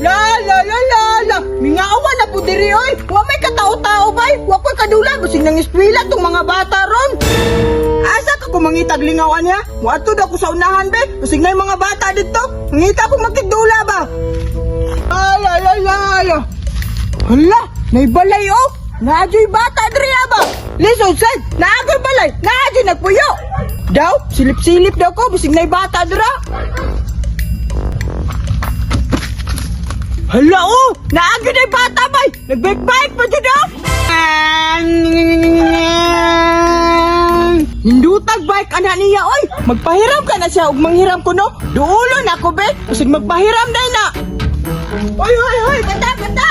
La la la la la. Mingawa na po diri oy. Wa may katao-tao bay. Wa ko'y kadula basig nang eskwela tong mga bata ron. Asa ka kung mangitag lingawan niya? Muadto daw ko sa unahan be. Basig na yung mga bata dito. Mangita ko makigdula ba? La la la la la. Hala, naibalay oh. Naadyo'y bata diri ba? Lisod sad, naagoy balay, naadyo'y nagpuyo. Daw, silip-silip daw ko, bisig na'y bata dira. Hala oh, naagyo na'y bata bay. Nagbike-bike pa jud oh. Hindutag bike ana niya oy. Magpahiram ka na siya og manghiram ko no. Duulo na ko be, bisig magpahiram day na. Hoy hoy hoy, bata bata.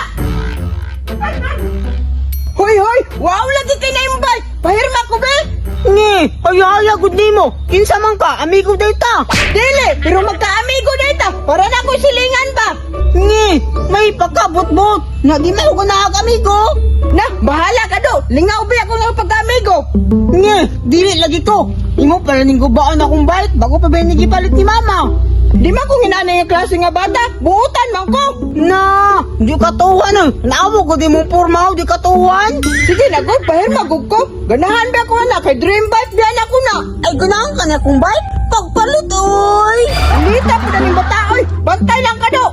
Hoy, hoy! Wow, lagi kay na imong bike! Pahirma ko, be! Ngi, payaya gud nimo. Kinsa man ka, amigo day ta. Dili, pero magkaamigo na ita! Para na ko silingan ba? Ngi, may pagkabot-bot. Na di man ko na amigo. Na, bahala ka do! Lingaw be ako nga pagkaamigo! Ngi, dili lagi ko. Imo pala ning gubaan akong bike bago pa ba ni gipalit ni mama. Di man ko hinanay nga klase nga bata, buutan man ko! Na, di ka tuwan eh. Naamo ko di mong porma, di ka tuwan. Sige na ko, pahirma gud ko! Ganahan ba ako na kay dream bike biyan ako na! Ay, ganahan ka na akong bike? Pagpalit, oy! Alita po na ning bata, oy! Bantay lang ka do!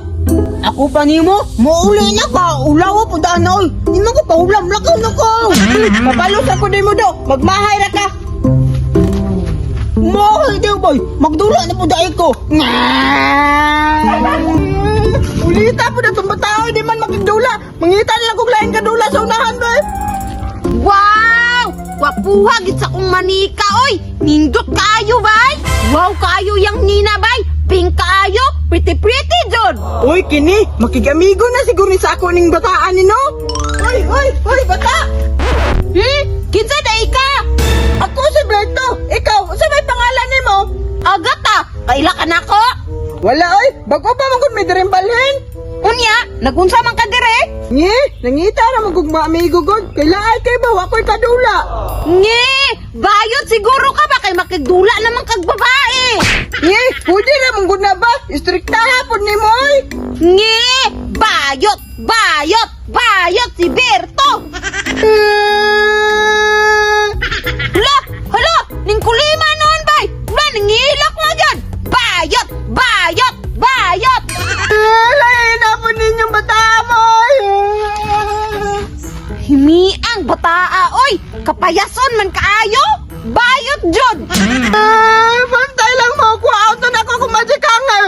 Ako pa nimo, muuli na ka. Ulawa po daan na, oy. Di man ko pahulam, lakaw na ko. Mabalos ako di mo do! Magmahay ra ka! Mahay daw, boy. Magdula na po dahil ko. Ulita po na itong bata, oy! Di man makigdula! Mangita nila kong laing kadula sa unahan, be! Wow! Wapuha gid sa kong manika oy. Nindot kaayo bay. Wow kaayo yang nina bay. Pink kaayo, pretty pretty jud. Uy, kini, makigamigo na siguro ni sa ako ning bataan ni no? Uy, uy, uy, bata! Hmm? Kinsa day ka? Ako si Berto. Ikaw, sa may pangalan nimo? Agata, kaila ka nako? Wala oy, bago pa man gud may direng balhin. Unya, nagunsa man ka dire? Ngi, nangita ra man gud maamigo gud. Kailangan kay ba wa ko'y kadula. Nge, bayot siguro ka ba kay makigdula naman kag babae. Ngi, pwede ra man gud na ba? Istriktaha pod nimo oy. Nge, bayot, bayot, bayot si Berto. Hala, hala, ning kulima noon bay. Wala, nangilak na dyan. Bayot, bayot, bayot. Lain na po ninyong bata mo. Oy. Himiang bataa, oy. Kapayason man kaayo. Bayot jud. Ah, bantay lang mo ko auto na ako kung magic hanger.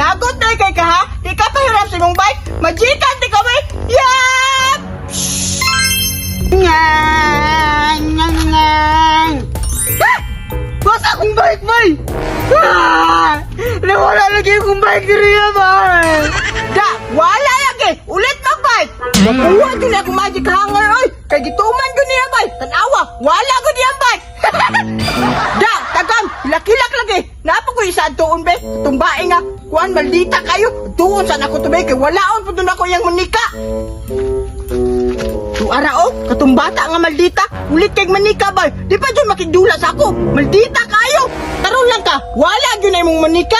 Tagot na kay ka ha? Di ka pahiram sa imong bike? Magikan di ka bay? Yap! Ngang, ngang, ngang. Ah! Basta akong bike bay! Ah! Nawala lagi akong bike diri bay! Da, wala lagi! Ulit mag bike! Makuha din ako magic hanger oy! Kay gituman ko niya bay! Tanawa, wala ko niya bike! Da, tagam, hilak-hilak lagi! Napa ko isa tuon be? Tumbae nga, kuan maldita kayo! Tuon saan ako tubay kay walaon po dun ako yang manika! Tuara o, katumbata nga maldita. Ulit kay manika bay. Di pa dyan makigdula sa ako. Maldita kayo. Taron lang ka. Wala gyud na imong manika.